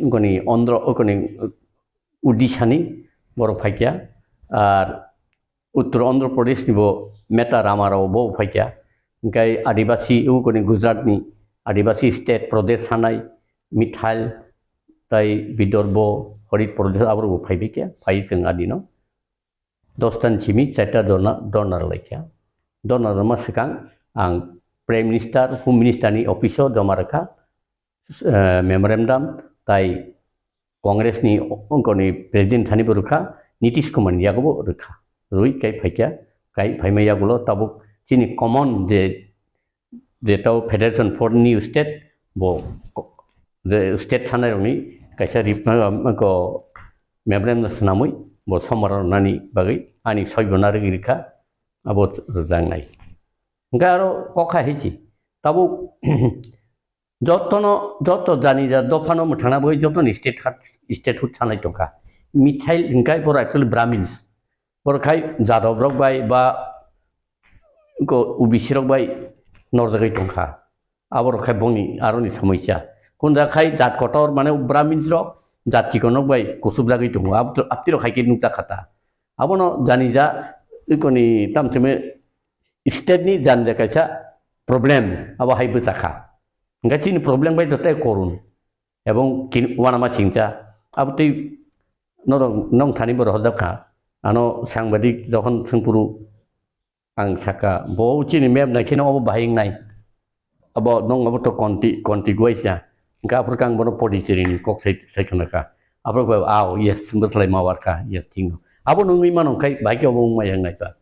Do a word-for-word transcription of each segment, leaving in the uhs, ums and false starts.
wngkoni Andhra, wngkoni Odisha ni borok phaikya, ar Uttor Andhra Pradesh ni bo Meta Rama rao bo phaikya, hingkai Adibasi wngkoni Gujarat ni Adibasi state Pradesh sanai Mittal tai Vidarbha Harit Pradesh aborok bo phaibaikya, phai chwng adino. Dostan simi chaita dona, dona rwlaikha. Dona rwma swkang ang Prime Minister, Home Minister ni office o joma rwkha, eh, memorandum tai Congress ni ongkoni President thani bo rwkha, Nitish Kumar ni yago bo rwkha. Rwi kai phaikha, kai phaima yagulo tabuk chini common je Jeto Federation for New State bo ko-, je state thanai rokni kaisa rip-, ko memorandum swnamwi bo somar rwnani bagwi ani soi bona rwgwi rwkha abo rwjaknai. Hingke aro kok hai hichi tabuk jotono, joto jani ja dophano mwthangna bagwi jotoni state hat, statehood sanai tongkha. Mithai hingkai boro actually Brahmins. Borok khai Jadab rok bai ba ko O B C rok bai norjagwi tongkha. Abo rok khai bongni aroni somosya. Kunja khai jat kotor mane Brahmins rok jat chikon rok bai kusubjagwi tongo. Abo to, apti rok khai khe nukjak kha ta. Abono jani ja ikoni tamsime state ni jani ja kaisa problem abo hai bwchakha. Hingke chini problem bai to tei korun. Ebong kin-, uanama singcha. Abo tei norok nong thani bo rohorjak kha. Ano sangbadik jokhon swngphuru ang saka, bo chini map nai kheno obo bahai wngnai. Abo nong abo to konti, konti guaisa. Hingke aphuru khe ang bono Pondicherry ni kok sai, sai khna kha. Aphuru khe, "Ao, yes, bwthlai ma war kha, yes, thing." Abo nungwi mano khai, bahai khe obo wngma yang nai ta.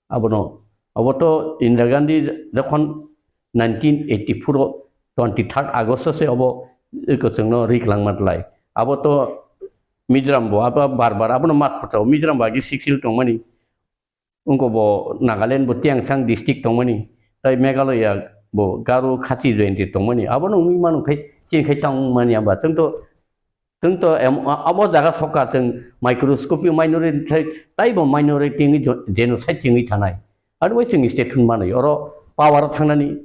Abono, abo to Indira Gandhi jokhon nineteen eighty-four o twenty-third August o se abo eko chwngno ri kwlangma tlai. Abo to Mizoram bo abo bar bar abono ma khorchao. Mizoram bo agi Sixth Schedule tongmani. Wngko bo Nagaland bo Tiangsang district tongmani. Tai Meghalaya bo Garo Khachi Jaintia tongmani. Abono wngwi mano khai chini khai tangmani amba. Chwng to Chwng to em-, amo jaga soka chwng microscopic minority thai, taibo minority wngwi jo-, genocide chwngwi thanai. Aro bai chwng state hwn manwi. Oro power o thangnani,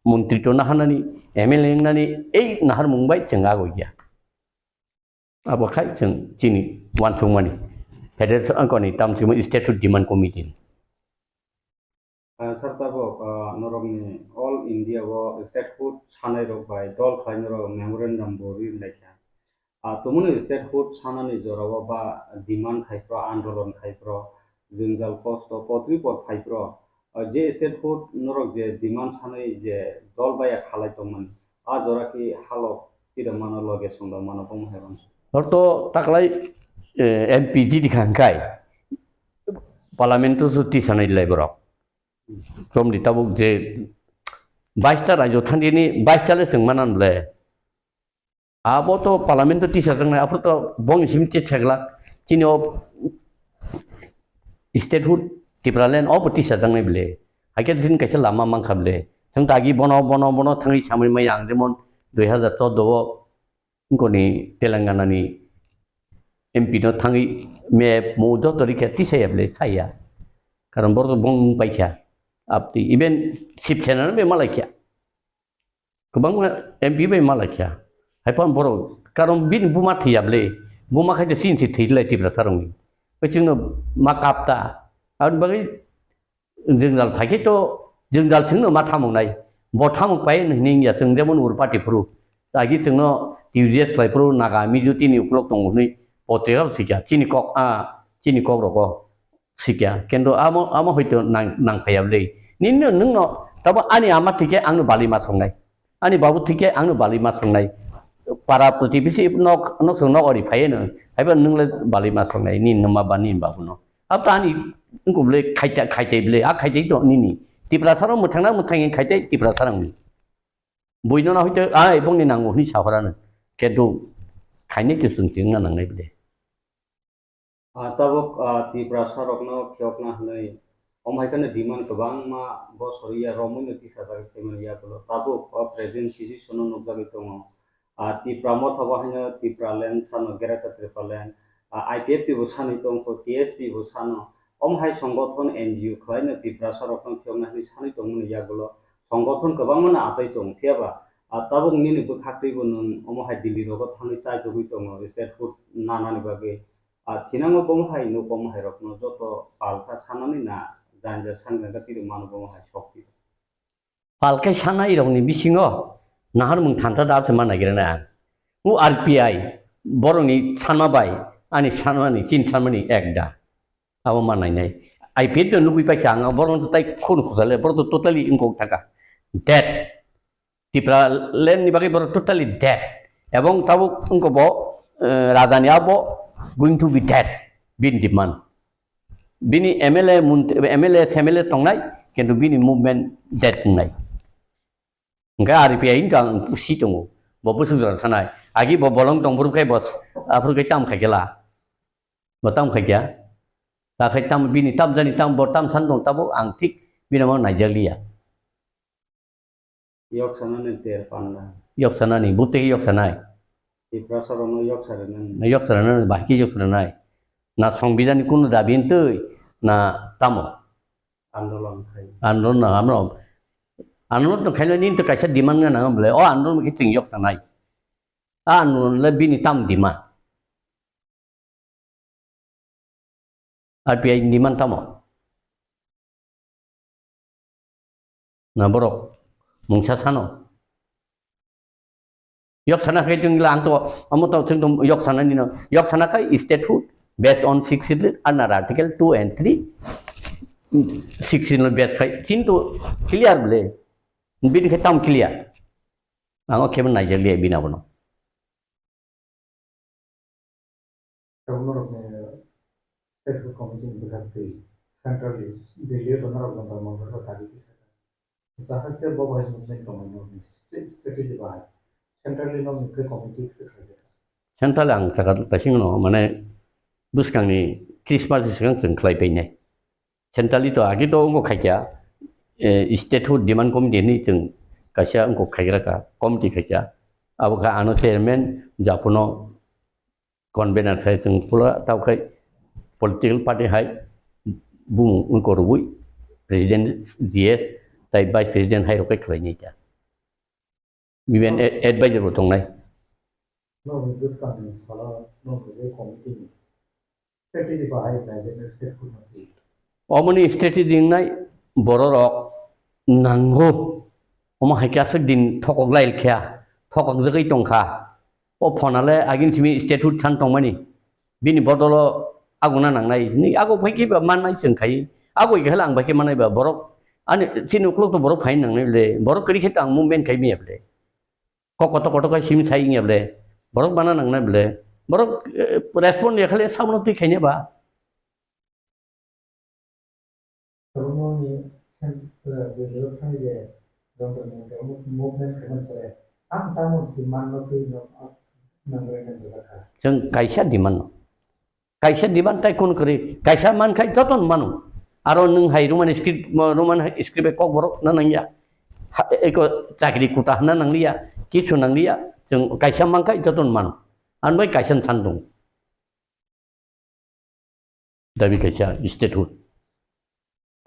montri to naharnani, M L A wngnani, ei naharmung bai chwng agoi ya. Abo khai chwng chini uansukmani. Federation angkoni tamsimo state hwn demand committee ni. Ah, sir, tabuk, ah, norokni All India o statehood sanai rok bai dol khlai norok memorandum bo ri lai kha. Ah, tumuni statehood sanani jora o ba demand khai phro, andolon khai phro, jwngjal kosto potri pot phai phro, ah, je statehood norok je demand sanai je dol bai ya khalai tongmani, ah, jora ki halok tida mano loge songda mano tong hai bang. Hor to taklai, eh, M P G di kha hwnkhe. Parliament o su tisanai lai borok. Chomdi tabuk je baista rajyo thangdini baista le chwng manan le. Abo to parliament o tisajaknai, aphuru to bongni simi che cheglak. Chini o statehood Tipraland o bo tisajaknai bile. Haikhe chini kaisa lama mankha bile. Chwng dagi bono, bono, bono thangwi samwi maya ang jemon dui hazar chordo o Wngkoni Telangana ni M P no thangwi map mo joto rikha tisaya bwle khaya. Karon borok bong paikha. Abtwi even Shiv Sena no be malaikha. Kwbangma M P bai malaikha. Haiphano borok karon bini buma thwiya bwle. Buma khai de sin si thwi lai Tiprasa rokni. Bai chwngno ma kapta. Aboni bagwi Jwngjal phaikhe to jwngjal chwngno ma thamung nai. Bo thamung pai hwnwi wngya chwng jemon ur party phuru. Agi chwngno T U D S khlai phuru Naga Mizo tini ukulok tongo hwnwi potrika rok sikya. Chini kok, ah, chini kok rogo sikya. Kendo amo, amo hoito nang, nang phaiya bwle. Nini no nwngno tabo ani ama thwikhe angno bali ma songnai. Ani babu thwikhe angno bali ma songnai. Para protibesi nok, nok song nok ori phaiye no. Haiba nwng le bali ma songnai. Nini no ma ba nini babu no. Abo to ani wngkuk bwle khaita-, khaitai bwle, a khaitai to nini. Tiprasa rok mwthangna mwthangya khaitai Tiprasa rokni. Buino na hoite, "Ai, bongni nango," hwnwi sa horano. Khe do khainai to chwng chwngna nangnai bwle. Ah, tabuk, ah, Tiprasa rokno phiyokna hwnwi, omo hai kheno demand kwbangma bosor ya romwi no tisajagwi phaimani yagulo. Tabuk o present situation no nukjagwi tongo. Ah, Tipra motha bo haino Tipraland sano, Greater Tipraland, ah, I P F T bo sanwi tongkho, T S P bo sano. Omo hai songothon N G O khwlaino Tiprasa rokno phiyokna hwnwi sanwi tongmani yagulo songothon kwbangmano achai tongo. Phiyaba Ah, tabuk nini bwkhaktwi bo nwng omo hai Delhi rogo thangwi chajagwi tongo, state food nanani bagwi. Ah, thinango bomo hai nuk, bomo hai rokno joto palkha sanani na janja sangrangkha tiri mano bomo hai sokti. Palkhe sanai rokni bisingo naharmung thanta da se ma nagira na ang. U R P I borokni sanma bai ani sanmani, chin sanmani ek da. Abo ma nainai. I P F no nugui paikha ang, borok no tai khun khusale, borok to totally wngkok thaka. Dead. Tipra land ni bagwi borok totally dead. Ebong tabuk wngkha bo, eh, raja ni abo going to be dead. Bini demand. Bini M L A, munt-, M L A, S M L A tongnai, kintu bini movement dead wngnai. Hwnkhe R P I wngkha ang pusi tongo. Bo bwswk jora sanai. Agi bo bolong tong phuru khe bo s-, aphuru khe tam khai khe la. Bo tam khai kya? Ta khai tam bini tam jani tam bo tam san tong tabuk ang thik bini amo naijak liya. Yok sanani ter panda. Yok sanani, bute yok sanai. Tiprasa rokno yok sarinani. Na yok sarinani, bahai khe yok sarinai. Na songbidani kunu dabi wngtwi, na tamo? Andolon khai. Andolon na, amro. Andolon to khaina nini to kaisa demand gana nang bole. O andolon khe chwng yok sanai. A andolon le bini tam demand. R P I ni demand tamo? Na borok mungsa sano. Yok sana khai tong la ang to amo to chwng to yok sana nino. Yok sana khai statehood based on six schedule under article two and three. Six schedule based khai kintu clear bole. Bini khai tam clear. Ang o khe naijak liya bini abono. Tabuk norokni state food committee ni bwkhaktwi centrally Delhi o norok Jantar Mantar o dabi kisa kha. Jahai state bo bahai movement tongmani norokni state strategy bahai. Centrally norokni khe committee khe khlai kha. Central ang saka kaising no mane bwskangni Christmas ni swkang chwng khlai painai. Centrally to agi to wngkha khaikya, eh, statehood demand committee hinwi chwng kaisa wngkha khaigra kha, committee khaikya. Abo kha ano chairman, japuno convener khai chwng pula tao khai political party hai bumung wngkha rwui president G S tai vice president hai rok khai khlainai kha. B B N a-, advisor bo tongnai. Nokni bwskangni salo nokni je committee ni strategy bahai khlaijak nai state food no twi. Omoni strategy wngnai bororok nango. Omo hai khe aswk din thokok lai kha, thokok jagwi tong kha. O phone ale agin simi state food san tongmani. Bini bodolo aguna nangnai. Ni ago phai khe ba mannai chwng khai. Ago khe lang bai khe manai ba borok. Ani chini uklok to borok phai nangnai le. Borok kri khe tang movement khai miya le. Kok koto koto kai simi sai wngya ble. Borok bana nangnai ble. Borok, eh, respond ya khale sabono twi khaina ba. Tabukni sen-, eh, video thani je, jontoni tabukni movement khaina pore, ang tamo demand no twi no, ah, nangrai nang bwsakha. Chwng kaisa demand no. Kaisa diban tai kun kwrwi, kaisa man khai joto no mano. Aro nwng hai Roman script, mo-, Roman hai script bai kok borok na nangya. Ha, eko chakri kuta hwnna nangliya, kisu nangliya, chwng kaisa man khai joto no mano. Ang bai kaisa no san tongo. Dabi kaisa statehood.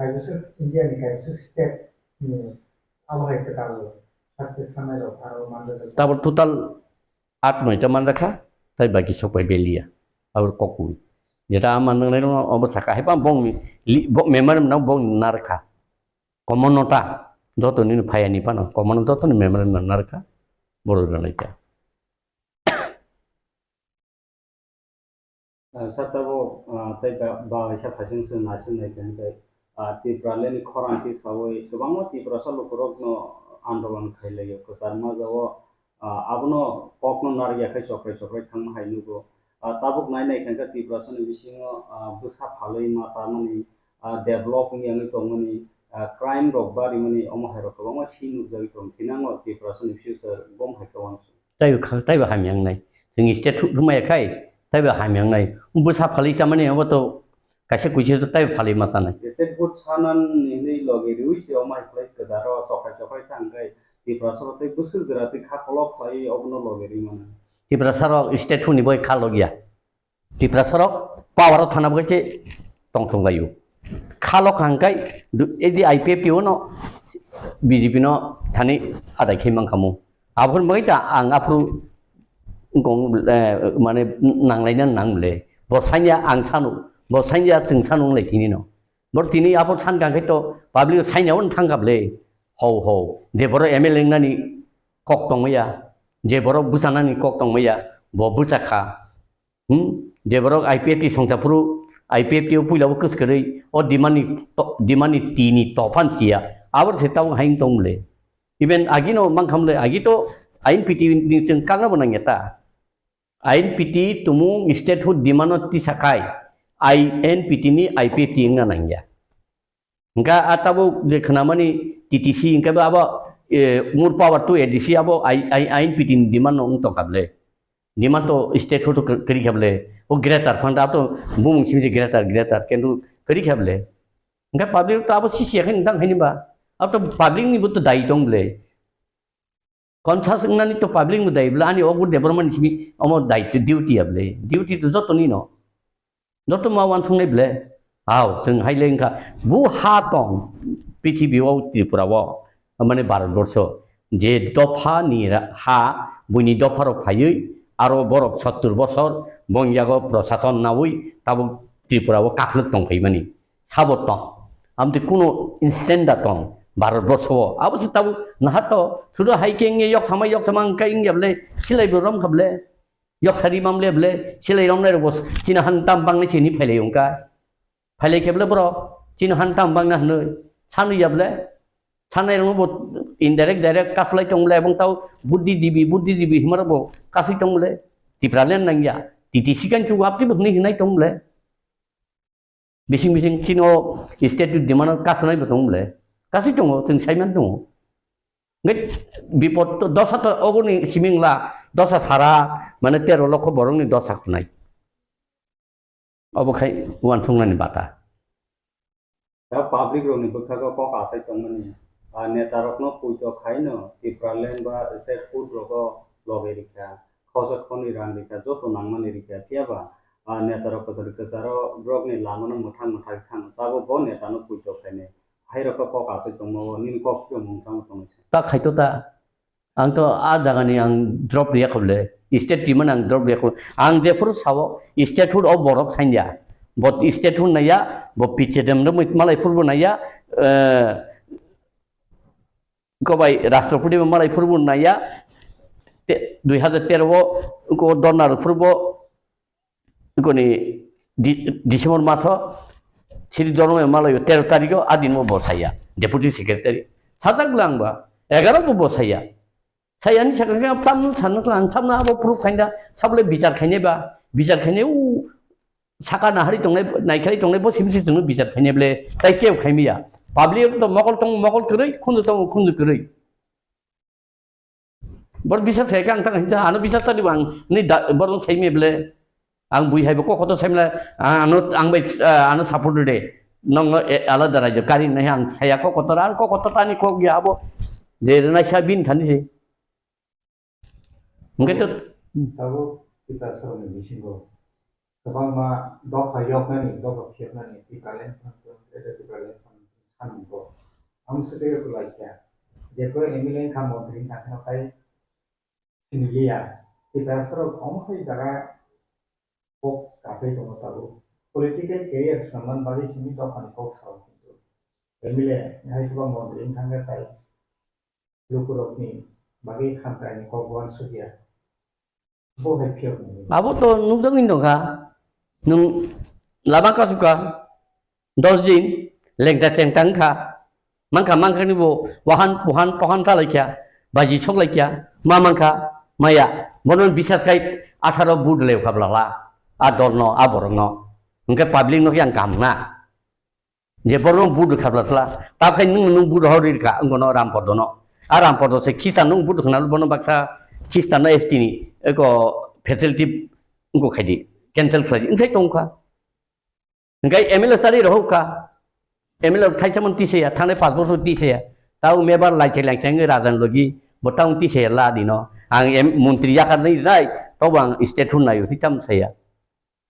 Kaibwswk India ni kaibwswk state ni abo hai kwtal haste sanai rok aro manjak. Tabuk total aat noita manjakha, tai baki sok bai beliya. Abo kokwi. Jeta a manjaknai rokno obo saka hai pa bongni li-, bo-, memorandum no bongni narwkha. Common no ta, joto nini phaya ni phano, common no joto ni memorandum no narwkha. Borok rwlaikha. Ah, saka bo, ah, tei ba, ba, waisa phaising chwng naising nai khe hwnkhe, ah, Tipraland ni khorang tisaui kwbangma Tiprasa lukurokno andolon khailaio, kwchar majao, ah, abono kokno narwkya khai chokrai chokrai thangma hai nugo. Ah, tabuk nai nai khe hwnkhe Tiprasa ni bisingo, ah, bwsa phalwi ma chamani, ah, develop wngya wngwi tongmani, ah, crime rok barimani omo hai rok kwbangma si nukjagwi tong, thinango Tiprasa ni future bom hai khe uansuk. Taibo kha-, taibo hamya wngnai. Chwng state thu-, thumaya khai, taibo hamya wngnai. Bwsa phalwi chamani abo to kaisa kuichi to taibo phalwi ma chanai. State food sanan ni hinwi logi riui se omo hai khlai kwcharo chokrai chokrai thang khai Tiprasa rok tei bwswk jora tei kha kolok khlai obono logi ri mano. Tiprasa rok state food ni bai kha logya. Tiprasa rok power o thana bagwi se tongthok laio. Kha lok hang khai du-, edi I P F T o no B J P no thani adai khai mankha mu. Aboni bagwi ta ang aphuru wngkong, eh, mane nanglaina nang le. Bo sanya ang sanu, bo sanya chwng sanu wng lai tini no. Bo tini aphuru san kang khe to public sanya wng thang kha ble. Ho ho. Je borok M L A wngnani kok tong maya, je borok bwchanani kok tong maya, bo bwcha kha. Hmm? Je borok I P F T songcha phuru, I P F T o puila bo kwskwrwi, o demand ni to-, demand ni tini tophan siya. Abor se tabuk haing tong ble. Even agi no mankha mle, agi to I N P T ni chwng kagra bo nangya ta. I N P T tumung statehood demand no tisa khai, I N P T ni I P F T wngna nangya. Hingke a tabuk je khnamani T T C hingke bo abo, eh, more power to A D C abo I, I, I N P T ni demand no wng tong kha ble. Demand to statehood to kri-, kri kha ble. O greater phanda to bumung simi je greater, greater, kintu kri kha ble. Hingke public to abo sisi ya khe nang khaini ba. Abo to public ni bo to dai tong ble. Conscious wngnani to public no dai ble, ani Agur Debbarma ni simi omo daityo duty ya ble, duty to joto ni no, joto ma uansuk nai ble. Hao, chwng hai le wngkha, bu ha tong, prithibi o Tripura o, mane Bharat borsho, je dopha ni ra-, ha, buini dopha rok phaiwi, aro borok sottur bosor, bong yago prosason nawi, tabuk Tripura o kaphilwk tong phai mani. Sabo tong. Amtwi kuno instant da tong. Bharat borsho o. Abo se tabuk naha to. Sudo hai khe wngya yok sama yok sama wngkha wngya ble. Silai bo rom kha ble. Yok sari mam le ble. Silai rom nai rok bo chini han tam bang ni chini phailai wngkha. Phailai khe ble borok. Chini han tam bang na hwnwi. Sanwi ya ble. Sanai rok bo indirect direct kasulai tong ble. Ebong tau buddhijibi, buddhijibi hima rok bo kasui tong ble. Tipraland nangya. T T C kan chu abti bo hwnwi hinai tong ble. Bising bising chini o state demand o kasunai bo tongo ble. Kasui tongo, chwng saiman tongo. Ngai bipot to dosa to ogoni siming la, dosa sara, mane tero lokho borokni dosa khunai. Obo khai uansuknani bata. Da public rokni bwkhago kok achai tongmani, ah, neta rokno puito khaino Tipraland ba state food rogo loge rikha. Khorsa khorni rang rikha, joto nangmani rikha, phiya ba, ah, neta rok kwcharo kwcharo borokni lamano mwthang mwthai thang, tabuk bo netano puito khainai. Hai rokno kok achai tongma o nini kok phiyokmung tamo tongwi sa? Ta khaito ta. Ang to a jagani ang drop riya kho le. State team ang drop riya kho. Ang jephuru sao, statehood o borok sanya. Bo statehood naya, bo P H D M no malai phuru naya, eh, Ko bai Rashtrapati bo malai phuru bo naiya, te-, dui hazar tero o ko Dharna rok phuru bo koni Di-, December maso Sri Dharma malai tero tarikh o adin bo bosaiya Deputy Secretary. Sajak lang ba egaro bo bosaiya. Sayani sakha khe tam no sanno klang tam na abo proof khainda sabole bichar khainai ba bichar khainai u Saka nahari tongnai, naikhali tongnai, bo simi se chwngno bichar khainai ble, tai kebo khaimaya. Public to mokol tong mokol kwrwi, khunju tong khunju kwrwi. Bor bisas khai khe ang tang hinta, ano bisas tani bo ang ni da, borno saimaya ble. Ang bui hai bo kok kotor saimla, ano ang bai, ano support de. Nongno alada rajyo kari nai ang saya kok kotor, ang kok kotor tani kok ya abo. Je rwnai sa bin thani se. Hwnkhe to tabuk Tiprasarokni bisingo kwbangma dopha yoknani, dopha phiyoknani Tipraland phano, Greater Tipraland phano sanmung kok. Ang swtwi rwkhlaikha, jephru M L A wngkha, montri wngkha, kheno khai siniliya. Tiprasarok omo hai jaga kok kasai tongo tabuk. Political career swnamnani bagwi simi dophani kok sao, kintu M L A hai kwbang montri wngkha, hwnkhe tai lukurokni bagwi hamkraini kok uansukya. Bo hai phiyokmani. Abo to nukjagwi tongkha. Nwng lama kasukha, dos din, lengta tengta wngkha. Mankha, mankhani bo wahan, wahan, pohan talaikha, baji soklaikha, ma mankha, maya. Bono bisas khai atharo vote leukha blala. A dolno, a borokno. Hwnkhe public no khe ang kaham na. Je borno vote rwkha bla tla, ta khai nwng, nwng vote hor rwkha, wngkono Rampodono. A Rampodo se khita nwng vote rwkha bono baksa khista no S T ni, eko facility wngko khaidi, cancel khlaidi, wngkhai tongkha. Hingkhai M L A tari rohokha, M L A thaisa mon tisaya, thangnai pas bosor tisaya. Tao mebar laithai laithai wngwi rajan logi, bo tao tisaya la dino. Ang em-, montri yakar nai rai, tobo ang state hun nayo, hitam saya.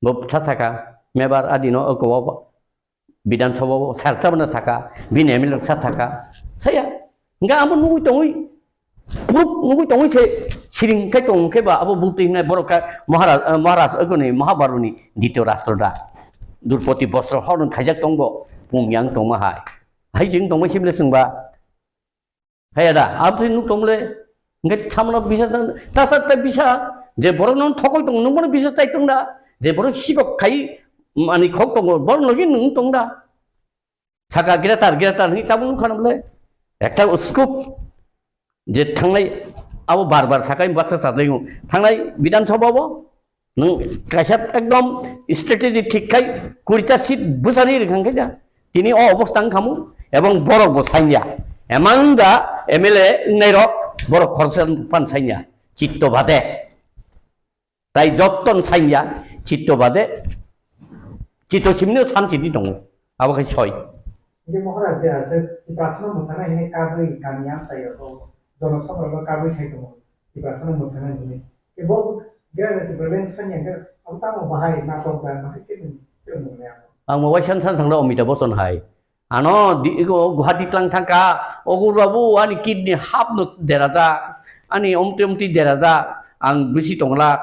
Bo sa saka, mebar adino oko o Bidhan Sabha o sar tabana saka, bini M L A rok sa saka, saya. Hingke amo nugui tongoi, Proof nugui tongwi se siring khai tong khe ba abo butwi hinai borok kha Maharaj, eh, Maharaj, eh, kuni Mahabharani Ditiyo Rashtra da. Durpoti Bostro horno khaijak tongbo, pumyang tongma hai. Hai jeng tongma sibile sengba. Hai da, abo twi nuk tongle. Ngai thamno bisa tang, ta ta ta bisa, je borok non thokoi tong, nung bono bisa tai tong da. Je borok sikok khai, mani khok tongo, borok logi nung tong da. Saka greater, greater hinwi tabuk nukha nw bwle. Ekta scope je thangnai abo bar bar sakai baksa sajai o. Thangnai Bidhan Sabha o nwng kaisa ekdom strategy thik khai kurita seat bwsani rwkha khe da. Tini o obostha wngkha mu ebong borok bo sanya. Among the M L A wngnai rok borok khoroksa phan sanya. Chitto bade. Tai jotton sanya, chitto bade, chitto simino santi di tongo. Abo khai soi. Hindi Maharaj je ase, Tiprasano mutana hini kabri kami amsa yo to, jono sabra lo kabri sai tongo. Tiprasano mutana hini. Ebo gaya Tipraland sanya ke, abo tamo bahai na to ba, ma ke ni, ke ni ya. Ang mo waisan san sang da Amitabh Bachchan hai. Ano di, iko Guwahati tlang thangka, ogo babu ani kidney hap no derajak, ani omti omti derajak, ang bisi tongla,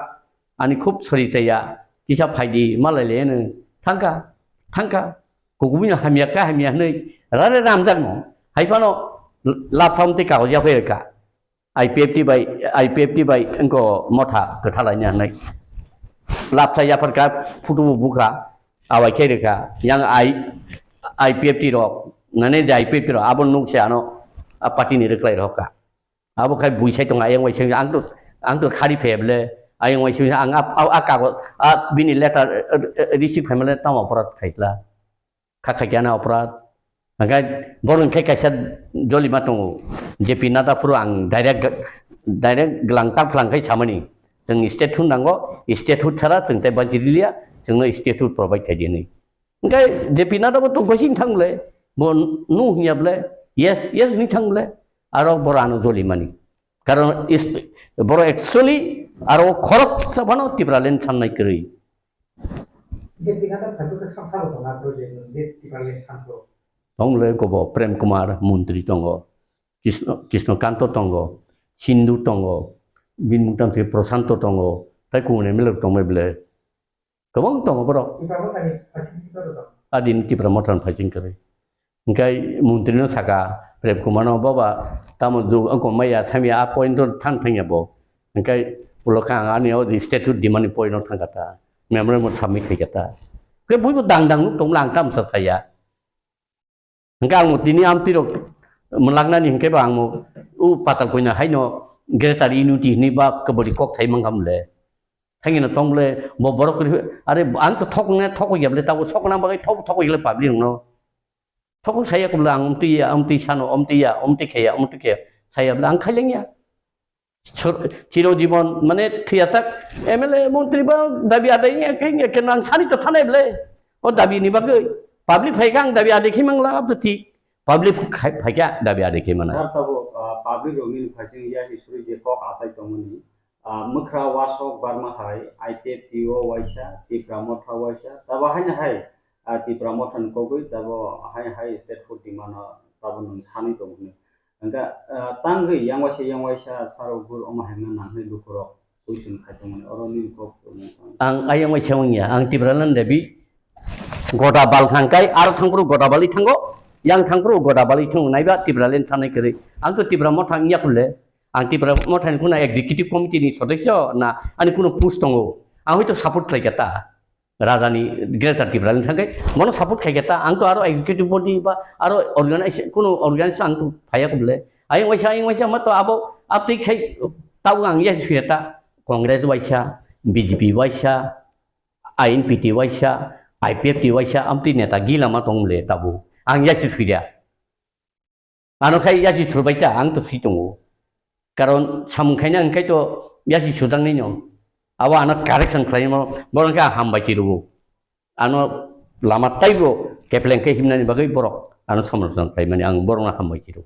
ani khub sori chaya, kisa phaidi malai le no thangka, thangka, kukubui no hamya ka hamya hinui, rare ramjak no, hai phano lapha omti kagoj ya phai rwkha. I P F T bai, I P F T bai wngkha motha kwtha laina hinwi. Lapsa yapharkha, photo bo bukha, awai khe rwkha. Yang I, I P F T rok, nane je I P F T rok, abo nuk se ano, a party ni rwklai rok kha. Abo khai bui sai tongo, ayang waising, ang to, ang to khari phe ble, ayang waising, ang a, a, a kago, a bini letter, eh, eh, receive khai male tamo aparat khai tla. Kha khaikya na aparat. Hingkhe borok hingkhe kaisa jolima tongo. J P Nadda phuru ang direct, direct glang tap glang khai samani. Chwng statehood nango, statehood chara chwng tei banchi liya, chwngno statehood provide khai di hinwi. Hingkhe J P Nadda bo tongkha sing thang le, bo no hwnya ble, yes, yes ni thang le, aro bo rano jolimani. Karon is, borok actually aro khorok sa phano Tipraland thangnai kwrwi. Je pinata phaibo khe sak sabo tongo, aphuru je nwng je Tipraland sanphuru. Tong le kobo Prem Kumar montri tongo, Krishna, Krishna Kanto tongo, Sindhu tongo, bini muktam khe Prashanto tongo, tai kubun M L A rok tongmai ble. Kwbang tongo borok. Tipra Mothani phaising kwrwi tongo. Adin Tipra Mothani phaising kwrwi. Hingkhe montri no saka, Prem Kumar no, "Baba, tamo jug wngkha maya, samya a point o thang thangya bo." Hingkhe ulo khe ang ani o statute demand ni point o thangkha ta, memorandum submit khaikha ta. Hingkhe buibo dang dang nuk tongmani ang tamo sa saya. Hingkhe ang tini amtwi rok mwlaknani hingkhe bo ang o patal koina haino greater unity hinwi ba kwbwrwi kok sai mankha mole. Thangino tong bole bo borok kwrwi, are ang to thokna thokya bole, tabo sokna bagwi thok thokya bole public rokno. Thokong saya kubla ang umti ya, umti sano, umti ya, umti kheya, umti kheya. Saya bla ang khaileng ya. Chiro jibon mane thiya tak M L A montri ba dabi adai ya khe ya khe nang sani to thanai ble. O dabi ni bagwi public phai kang dabi adai khi mangla abdo thik. Public khai phai kya dabi adai khi mana. Sir, tabo, ah, public rokni phaising ya history je kok asai tongmani. Ah, Mwkhra Wasok Barma hai I P F T o waisa, Tipra Motha waisa, tabo haino hai, ah, Tipra Motha ni kogwi tabo hai hai state hut di mano tabo nwng sanwi tong hwnwi. Hwnkha, ah, tangwi yang waisa yang waisa sarok gur omo hai mano nang hwnwi lukurok question khai tongmani oro nini kok. Ang ayang waisa wngya, ang Tipraland Devi goda bal thangkai, aro thangphuru goda balwi thango, yang thangphuru goda balwi thango, naiba Tipraland thanai kwrwi. Ang to Tipra Motha wngya kule. Ang Tipra Mothani kuno executive committee ni sodosyo na ani kuno post tongo. Ang hoi to support khlai kha ta. Raja ni Greater Tipraland thangkai bono support khai kha ta. Ang to aro executive body ba aro organize kuno organize ang to phaya kubule. Ayang waisa, ayang waisa ma to abo abtwi khai tabuk ang ya suya ta. Congress waisa, B J P waisa, I N P T waisa, I P F T waisa, amtwi neta gila ma tong le tabu. Ang ya suya. Ano khai yasi thurbai ta, ang to si tongo. Karon samung khaina hwnkhe to yasi sudang nino. Abo ano correction khlaimo, borok khe hambai chi rwo. Ano lama taibo kepleng khe himnani bagwi borok ano samung khlaimani ang borokno hambai chi rwo.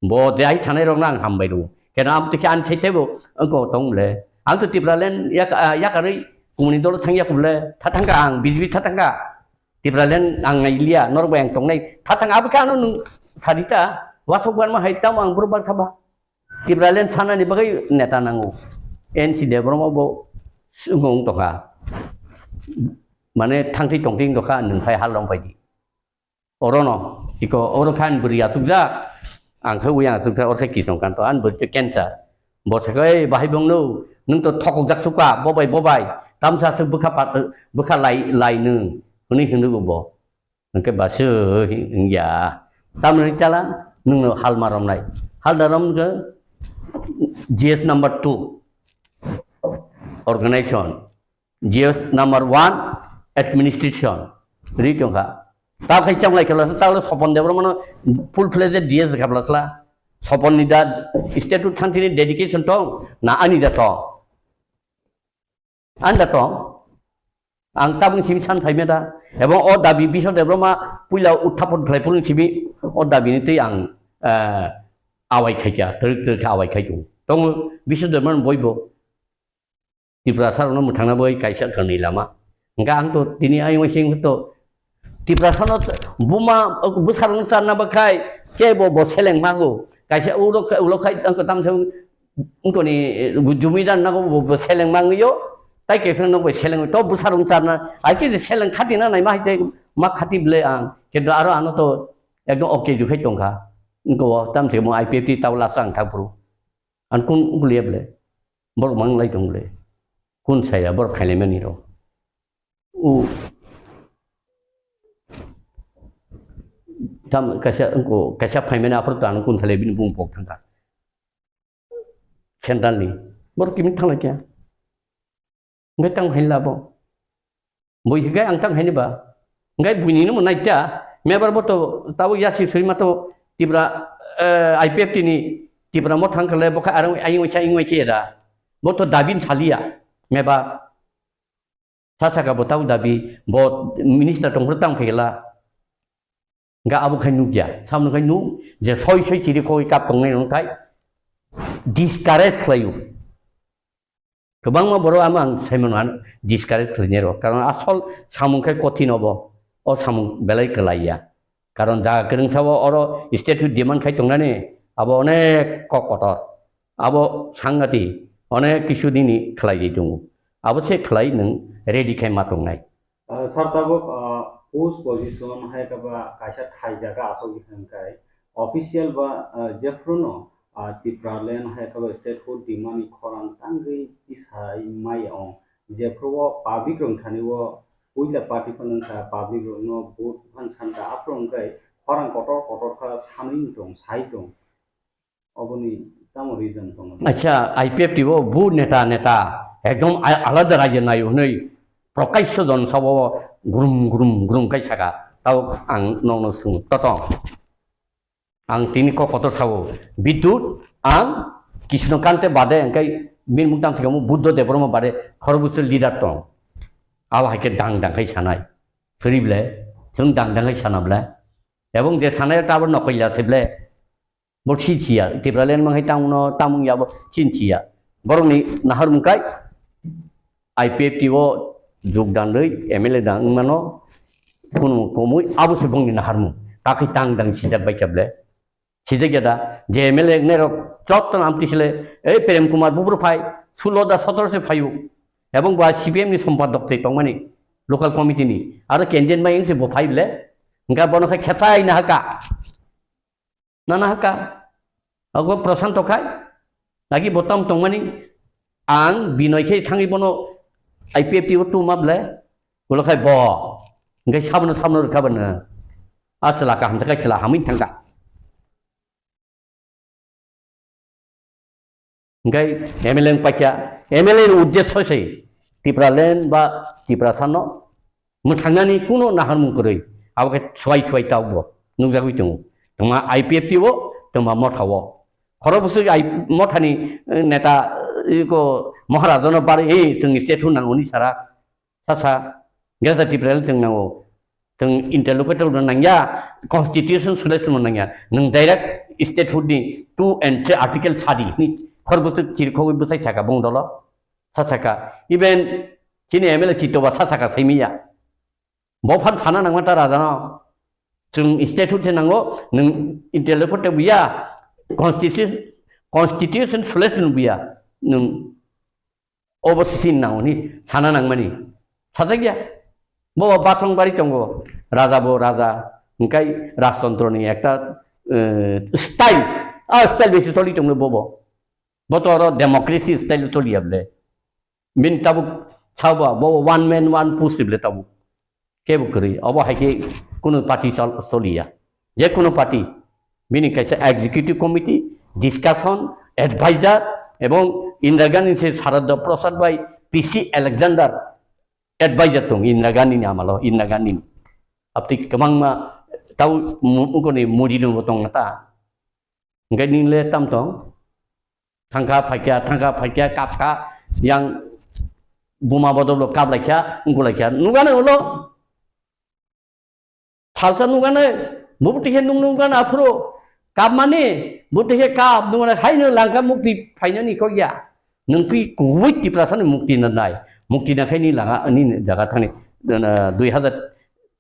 Bo de ai sanai rokno ang hambai rwo. Keno am tikhe ani sai taibo wngko tong le. Ang to Tipraland yak-, ah, yakarwi kumuni dolo thangya kubule, tha thangka ang B J P tha thangka. Tipraland ang nai liya, norok bai ang tongnai. Tha thang abo khe ano nwng sadi ta, wasok barma hai tamo ang boro barkha ba. Tipraland sanani bagwi neta nango. N C Debbarma bo wng tongkha. Mane thangtwi tongtwi wng tongkha, nwng phai hal rong phaidi. Orono, iko, oro khan bwrwi achukjak, ang khe ui achukjak, oro khe kisong kanto, an bwrwi cancer. Bo sakhe, "Ei, bahai bongno, nwng to thokokjak suka, bobai, bobai, tamsa se bwkha pat, bwkha lai, lai nwng," hwnwi hwnwi bo. Hwnkhe ba se wngya. Tamoni chala nwngno hal ma romnai. Hal da rom khe G S number two organization, G S number one administration ri tongkha. Ta khai chonglai khela ta sopon debra mano full fledged G S khapla khela. Sopon ni da statue thangtini dedication tong na ani da tong? Anda tong, ang tabung simi san phaimya da, ebong o dabi Biswa Debbarma puila uthapon khlai phuru simi o dabi ni twi ang, eh, awai khaikya, twrwk twrwk khe awai khai tongo. Tongo Biswa Debbarma boibo Tiprasa rokno mwthangna bai kaisa kwrwngni lama. Hwnkhe ang to tini ayung sing to Tiprasano buma bwsarokno charna bakhai kebo bo seleng mango. Kaisa ulo, ulo khai tang tam se wngkoni jumi dan nago bo, bo seleng mangyo. Tai kaisa no bo seleng to bwsarokno charna. Ai ke seleng khati na nai ma hai te ma khati ble ang. Kendo aro ano to ekdom okay ju khai tongkha. Wngko tam se mo I P F T tawla sang thang phuru. An kun ukliya ble. Borok mang lai tong ble. Kun saya borok khailai mani ro. U. Tam kaisa, wngko, kaisa phaimani aphuru to ano kun thalai bini bung pok thangkha. Central ni. Borok kimi thanglai kya? Ngai tang hain labo. Bui higai ang tang haini ba. Ngai buini no naita. Mebar bo to tabo yasi sui ma to Tipra, eh, I P F T ni Tipra mo thang kale bo kha arang ayung cha ayung cha da. Bo to dabin salia. Mebar. Sa saka bo tau dabi, bo minister tongphuru tang phaikla. Ga abo khai nukya, samno khai nuk, je soi soi chiri koi kap tongnai rong khai discourage khlaio. Kwbangma borok ama ang saimano ano discourage khlainai rok, karon asol samung khai kothin obo, o samung belai kwlaiya. Karon jaga kwrwngsa o oro statue demand khai tongnani abo onek kok kotor. Abo sangati onek kisu nini khlaiwi tongo. Abo se khlai nwng ready khai ma tongnai. Ah, sir, tabuk, ah, post position hai khe ba kaisa thai jaga aswk hwn khai official ba, ah, jephruno, ah, Tipraland hai khe ba statehood demand ni khorang tangwi tisai maya ong. Jephru o public rok thani o puila party phano wngkha, public rokno vote phan sankha, aphuru wngkhai khorang kotor kotor kha sanwi tong, sai tong. Oboni tamo reason tongo? Acha, I P F T o bu neta, neta, ekdom a-, alada rajyo nayo hwnwi prokasyo jon sabo grum, grum, grum kai saka. Tao ang nokno swngo, totong. Ang tini kok kotor sabo, Bidyut, ang Krishna Kante bade, engkai bini mukdang thikamo Buddha Debbarma bade, khorokbwswk leader tong. Abo hai khe dang dang khai sanai. Suri ble, chwng dang dang khai sana ble. Ebong je sanai tabor nokoila se ble. Bo chinchiya, Tipraland mangai tangno tamung yabo chinchiya. Borokni naharmung kai I P F T o jogdan rwi M L A dang wngmano, kunu komui abo se bongni naharmung. Takhi tang dang sijak bai kable. Sijak ya da, je M L A nai rok jotto nam tisle, ei Prem Kumar bubru phai, sulo da sotoro se phayu. Ebong bo C P M ni sompadok tei tongmani, local committee ni. Aro candidate mai wngse bo phai ble, hingka bono khe khetai na haka. Nana haka. Ogo Prashanto khai. Lagi botam tongmani. Ang Binoy khe thangwi bono I P F T o tuma ble. Ulo khai bo. Hingke sabono sabono rwkha bano. A chwla kaham thangkha, chwla hamwi thangkha. Hingke M L A wng paikha. M L A ni uddesyo se Tipraland ba Tiprasano mwthangnani kuno naharmung kwrwi, abo khe swai swai taubo nukjagwi tongo. Tongma I P F T o, tongma motha o. Khorok bwswk I-, mothani, eh, neta, eh, ko Maharajano bari, eh, chwng statue nango hwnwi sara, sasa, Greater Tipraland chwng nango. Chwng interlocutor no nangya, constitution solution no nangya. Nwng direct statehood ni two and three article sadi hwnwi khorok bwswk chirikhogwi bwsai saka bong dolo. Sa saka, even chini M L A Chitoba sa saka saimiya. Bo phan sana nangma ta raja no. Chwng statute se nango, nwng interlocutor te buya, constitution, Constitution selection buya, nwng obo sisi nang hwnwi sana nangmani. Sajakya. Bo bathang bari tongo. Raja bo raja. Hwnkhe rajtantroni ekta, eh, style. Ah, style besi choli tongo bobo. Bo to oro democracy style choli able. Bini tabuk sabo bo one man one push ble tabuk. Kebo kwrwi. Obo hai khe kuno party chol-, choliya. Je kuno party, bini kaisa executive committee, discussion, advisor, ebong Indira Gandhi se Sarada Prasad bai P C Alexander advisor tong Indira Gandhi ni amalo, Indira Gandhi ni. Abtwi kwbangma tau mu-, ungkoni Modi no bo tong ta. Hwnkhe nini le tam tong? Thangkha phaikha, thangkha phaikha, kapkha, yang buma bodolo kaplaikha, wngkulaikha. Nukgana ulo? Salsa nukgana, bo bwtwi khe nuk nukgana aphuru. Kapmani, bo bwtwi khe kap, nukgana, haino langkha mukti phainani kokya. Nwng twi kubui Tiprasani mukti nanai. Mukti nakhai ni langa, ni jaga thani, eh, dui hazar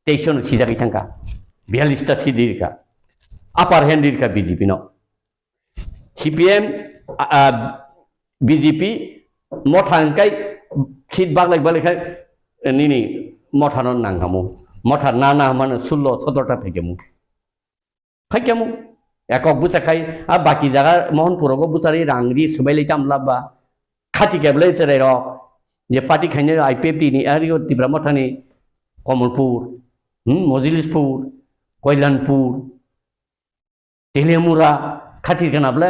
teis no sijagwi thangkha. Biyallis ta seat rikha. Upper hand rikha B J P no. C P M, a, a, B J P motha hwnkhe seat baglai baglai khai nini motha no nangkhamu. Motha na na hwnmano sullo sotro ta phaikhamu. Phaikhamu. Ekok bwsa khai a baki jaga Mohanpur rogo bwsari rang ri swbailai tam labba. Khati keblai cherai rok je party khainai I P F T ni ari o Tipra motha ni Komolpur, hmm, Mojilispur, Koilanpur, Teliamura khatir kana ble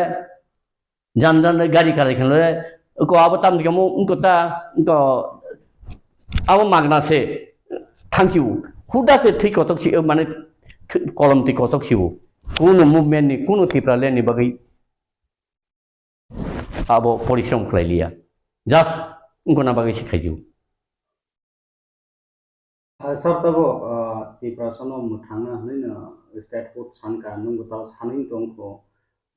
jan jan le gari kalai khan le ko abo tam dikamo ko ta ko abo magna se thangsi u huda se thik kotok si mane kolom thik kotok si u kuno movement ni kuno Tipraland ni bagwi abo porishrom khlai liya, just wngkona bagwi se khaiju. Ah, sir, tabo, ah, Tiprasano mwthangna hwnwi no statehood sanka, nwngbo tabo sanwi tongkho.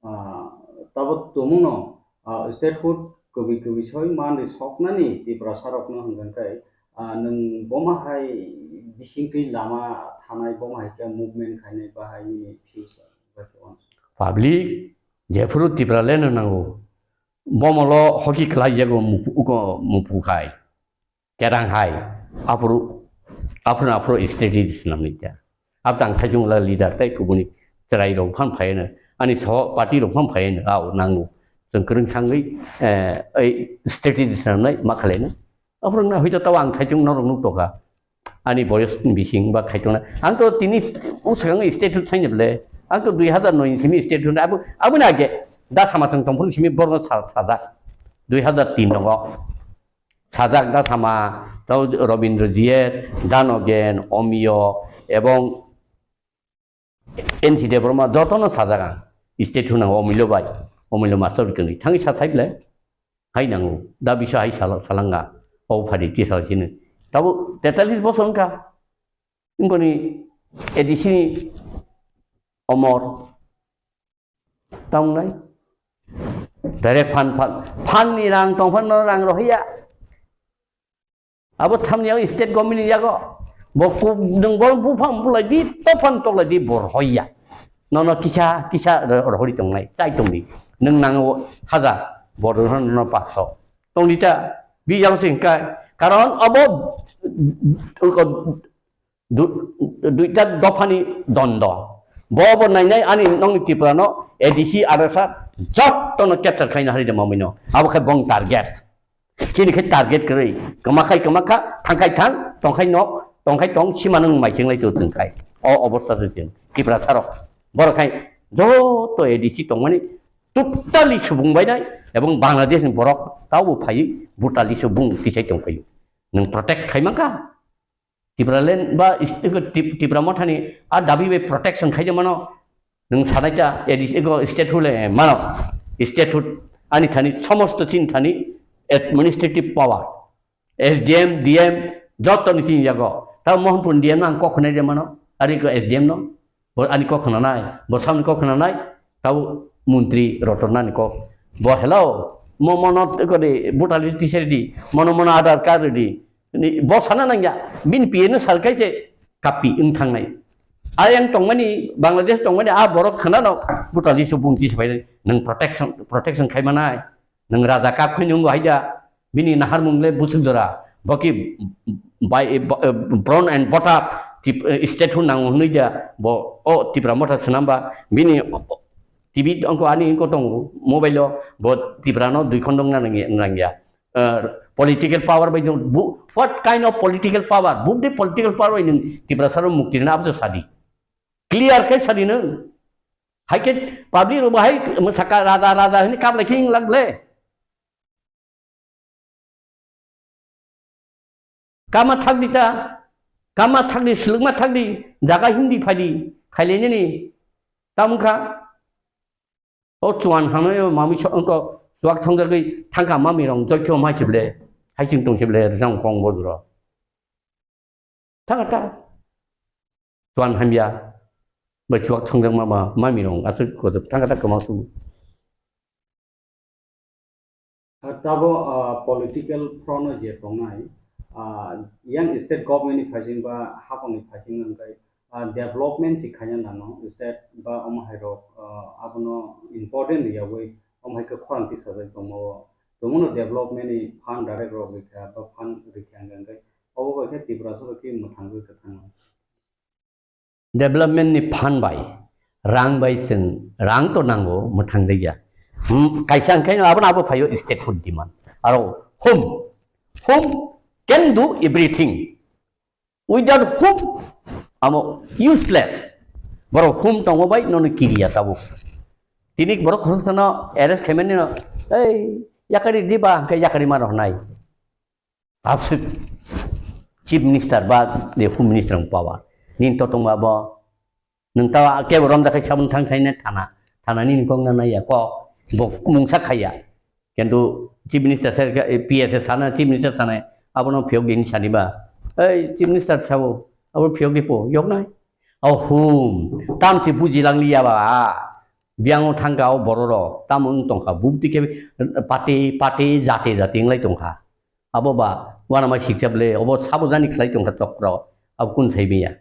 Ah, tabo tongmungno, ah, statehood kwbwi kwbwi soi manri soknani Tiprasarokno hwnkhe, ah, nwng bomo hai bisingtwi lama thanai, bomo hai khe movement khainai bahai nini future bai khe uansuk? Public jephuru Tipraland no nango, bomolo hoki khlai jago mupu-, uko mupu khai. Kerang hai, aphuru, aphuru, aphuru strategy swnamni kya. Abtang thaichung la leader tei kubuni chwrai rok phan phai no, ani so party rok phan phai no, au nango. Chwng kwrwng sangwi, eh, ei strategy swnamnai ma khalai no. Aphuru na hoito tao ang thaichung norok nuk toka. Ani boyos bising ba khaichung na. Ang to tini usang statehood thaini ble. Ang to dui hazar noi simi statehood abo, abo na age. Da sama tong tong phuru simi borno sa-, sajak. Dui hazar tin tongo. Sajak da sama, tau Robindra G S, Danogen, Omiyo, ebong N C Debbarma, jotono sajak ang. State hwnang Omilo bai, Omilo master bikini. Thangi sa saible, hai nango, da bisa hai sala-, salanga, o phadi tisal sini. Tabo tetalis bosor wngkha. Wngkoni A D C ni omor. Tamnai. Direct phan, phan, phan ni rang tong phan no rang rohiya. Abo thamni yago state government ni yago. Bo ku-, nwng bo buphang bulai di, tophan toklai di, bo rohiya. Nono kisa, kisa ro-, rohori tongnai, chai tongdi. Nwng nango hajar, bo rohor no paso. Tongdi ta, bi yang sing kai. Karon abo, ko, Du-, duita dophani dondo. Bo bo nainai ani nongni Tripura no A D C R S R jotono capture khaina hari de mamino. Abo khai bong target. Chini khai target kwrwi. Kwma khai kwma kha, thang khai thang, tong khai nok, tong khai tong, sima nung mai chinglai tu chwng khai. O obostha se chwng Tripura sarok. Borok khai joto A D C tongmani totally subung bainai ebong Bangladesh ni borok taubo phai brutally subung tisai tong phaio. Nwng protect khai mankha. Tipraland ba is-, eko Tip-, Tipra Mothani a dabi bai protection khaide mano. Nwng sanaita A D C eko statehood le mano. Statehood ani thani somosto chin thani administrative power. S D M, D M joto ni chin yago. Ta Mohanpur D M no ang kok khwnai de mano. Ari ko S D M no. Bo ani kok khwnanai, bo samni kok khwnanai, tau montri rotornani kok. Bo hello, mo mono kori voter list tisari di, mono mono Aadhaar card di. Ni bo sana nangya, bini P N o sal kai se kapi wng thangnai. Ayang tongmani, Bangladesh tongmani, a borok khwnano, butali su bumti se pai, nwng protection, protection khai manai, nwng raja kap khai nungo haida, bini naharmung le busuk jora, boki bai, bo-, bron and botap, tip-, state hu nango hwnwi da, bo, o Tipra Motha swnamba, bini T V ongko ani ongko tongo, mobile o, bo Tipra no dui khondong na nangya, nangya. Uh, political power bai nwng bu-, what kind of political power? Bubdi political power bai nwng Tiprasa rok mukti rwna abso sadi. Clear khe sadi nwng. Hai khe public rok bo hai mwsaka raja, raja hwnwi kaplai khe wng lak le. Kama thakdi ta, kama thakdi, silwkma thakdi, jaga hindi phaidi, khailai nini. Tamung kha. O chuan hamya o mami so, ongko chuak thongjagwi thangkha mami rong joikhe om hai sible, hai sing tong sible, rjang kong bodro. Thangkha ta. Chuan hamya. Bai chuak thongjak mama, mami rong aswk kodok thangkha ta kwma su. Ah, tabo, ah, political front o je tongnai, ah, yang state government ni phaising ba hapang ni phaising wngkhe, ah, development si khaina nano state ba omo hai rok, ah, abono important riyawi omo hai khe khorang tisajak tongma o. Tongmano development ni fund direct rok rikha ba fund rikha hwnkhe obo bai khe Tripura sorok khe mwthangwi kwthang. Development ni fund bai, rang bai chwng, rang to nango, mwthang de ya. Hmm, kaisa hwnkhe abono abo phaio state food demand. Aro whom, whom can do everything. Without whom, amo useless. Borok whom tongo bai nono kiriya tabuk. Tini borok khoroksa no arrest khaimani no, ei, yakari diba, hwnkhe yakari ma rok nai. Abswk chief minister ba de home minister ni power. Nini to tongma bo. Nwng ta kebo rom da khai sabung thang thaina thana. Thana nini kok na naiya kok. Bo mungsa khaiya. Kintu chief minister se, P S sana, chief minister sana. Abono phiyok dini sani ba. Ei chief minister sabo. Abo phiyok dipo. Yok nai. O hum. Tam si buji lang liya ba. Biango thangka o bororo. Tam wng tongkha. Bukti khe pati, pati, jati, jati wng lai tongkha. Abo ba uanama sikjak le, obo sabo jani khlai tongkha chokro, abo kun sai manya.